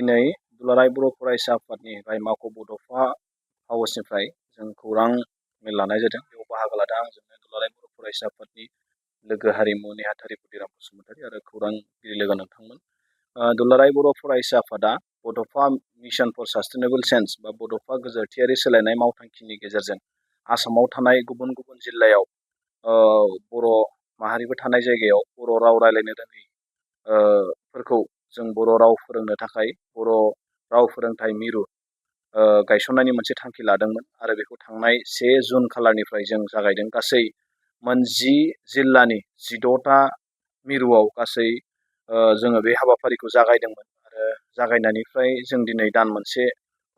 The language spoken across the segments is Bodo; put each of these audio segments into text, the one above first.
दिनै दुलाराय बर' फरायसा आफादनि रायमाख' बड'फा हाउसनिफ्राय जों खौरां मेल लानाय जादों। बेयाव बाहागो लादों आंजोंनो दुलाराय बर' फरायसा आफादनि लोगो हारिमु नेहाथारि बुदिराम बसुमतारी आरो खौरांगिरि लोगो नोंथांमोन। दुलाराय बर' फरायसा आफादा बड'फा मिशन फर सास्टेनेबल चेन्ज बा बड'फा गोजोरथियारि सोलायनाय मावथांखिनि गेजेरजों आसामाव थानाय गुबुन गुबुन जिल्लायाव बर' माहारिबो थानाय जायगायाव बर' राव रायज्लायनो रोङै फोरखौ जों बर' राव फोरोंनो थाखाय बर' राव फोरोंथाइ मिरु गायसननायनि मोनसे थांखि लादोंमोन आरो बेखौ थांनाय 1 जुन खालारनिफ्राय जों जागायदों। गासै 10 जिल्लानि 18टा मिरुआव गासै जोङो बे हाबाफारिखौ जागायदोंमोन आरो जागायनायनिफ्राय जों दिनै दान मोनसे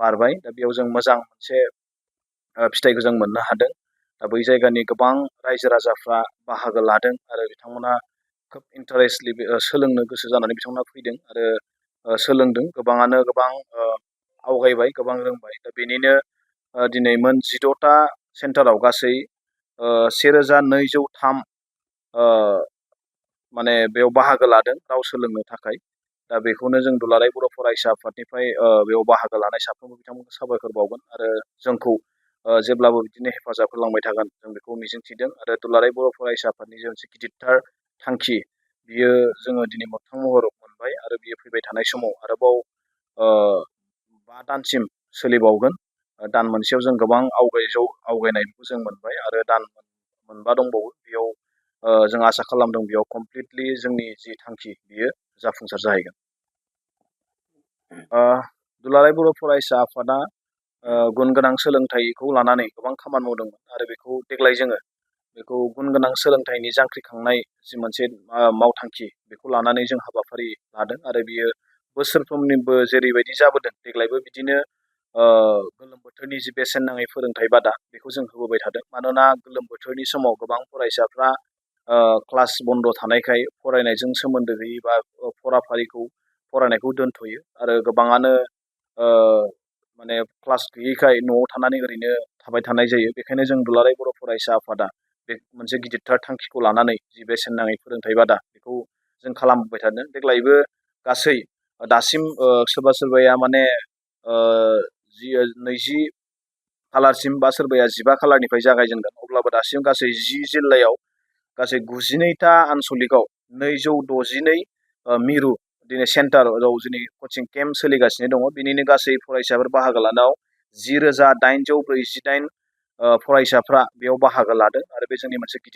बारबाय। दा बेयाव जों मोजां मोनसे फिथाइखौ जों मोननो हादों। दा बै जायगानि गोबां रायजो राजाफ्रा बाहागो लादों आरो बिथांमोना खोब इन्टारेस्टलि सोलोंनो गोसो जानानै बिथांमोना फैदों आरो सोलोंदों। गोबाङानो गोबां आवगायबाय, गोबां रोंबाय। दा बेनिनो दिनै मोन 16टा सेन्टाराव गासै 1203 माने बेयाव बाहागो लादों राव सोलोंनो थाखाय। दा बेखौनो जों दुलाराय बर' फरायसा आफादनिफ्राय बेयाव बाहागो लानाय साफ्रोमबो बिथांमोनखौ साबायखर बावगोन आरो जोंखौ जेब्लाबो बिदिनो हेफाजाब होलांबाय थागोन जों बेखौ मिजिंथिदों। आरो दुलाराय बर' फरायसा आफादनि जे मोनसे गिदिरथार थांखि बियो जोङो दिनै मोगथां महर मोनबाय आरो बियो फैबाय थानाय समाव आरोबाव 5 दानसिम सोलिबावगोन। दान मोनसेयाव जों गोबां आवगायनायखौ जों मोनबाय आरो दान मोनबा दंबावो। बेयाव जों आसा खालामदों बेयाव कमप्लिटलि जोंनि जि थांखि बियो जाफुंसार जाहैगोन। दुलाराय बर' फरायसा आफादा गुन गोनां सोलोंथाइखौ लानानै गोबां खामानि मावदोंमोन आरो बेखौ देग्लाय जोङो बेखौ गुन गोनां सोलोंथाइनि जांख्रिखांनाय जि मोनसे मावथांखि बेखौ लानानै जों हाबाफारि लादों आरो बियो बोसोरफ्रोमनिबो जेरैबायदि जाबोदों देग्लायबो बिदिनो गोलोम बोथोरनि जि बेसेन नाङै फोरोंथाइ बादा बेखौ जों होबोबाय थादों। मानोना गोलोम बोथोरनि समाव गोबां फरायसाफ्रा क्लास बन्द' थानायखाय फरायनायजों सोमोन्दो गैयै बा फरायनायखौ दोनथ'यो आरो गोबाङानो माने क्लास गैयैखाय न'आव थानानै ओरैनो थाबाय थानाय जायो। बेखायनो जों दुलाराय बर' फरायसा आफादा बे मोनसे गिदिरथार थांखिखौ लानानै जि बेसेन नाङै फोरोंथाइ बादा बेखौ जों खालामबोबाय थादों। देग्लायबो गासै दासिम सोरबा सोरबाया माने 20 खालारसिम बा सोरबाया 15 खालारनिफ्राय जागायजेनगोन। अब्लाबो दासिम गासै 10 जिल्लायाव गासै 92टा आनसलिकआव 262 मिरु दिनै सेन्टाराव जोंनि कचिं केम्प सोलिगासिनो दङ। बिनिनो गासै फरायसाफोर बाहागो लानायाव 10,848 फरायसाफ्रा बेयाव बाहागो लादों आरो बे जोंनि मोनसे गिदिर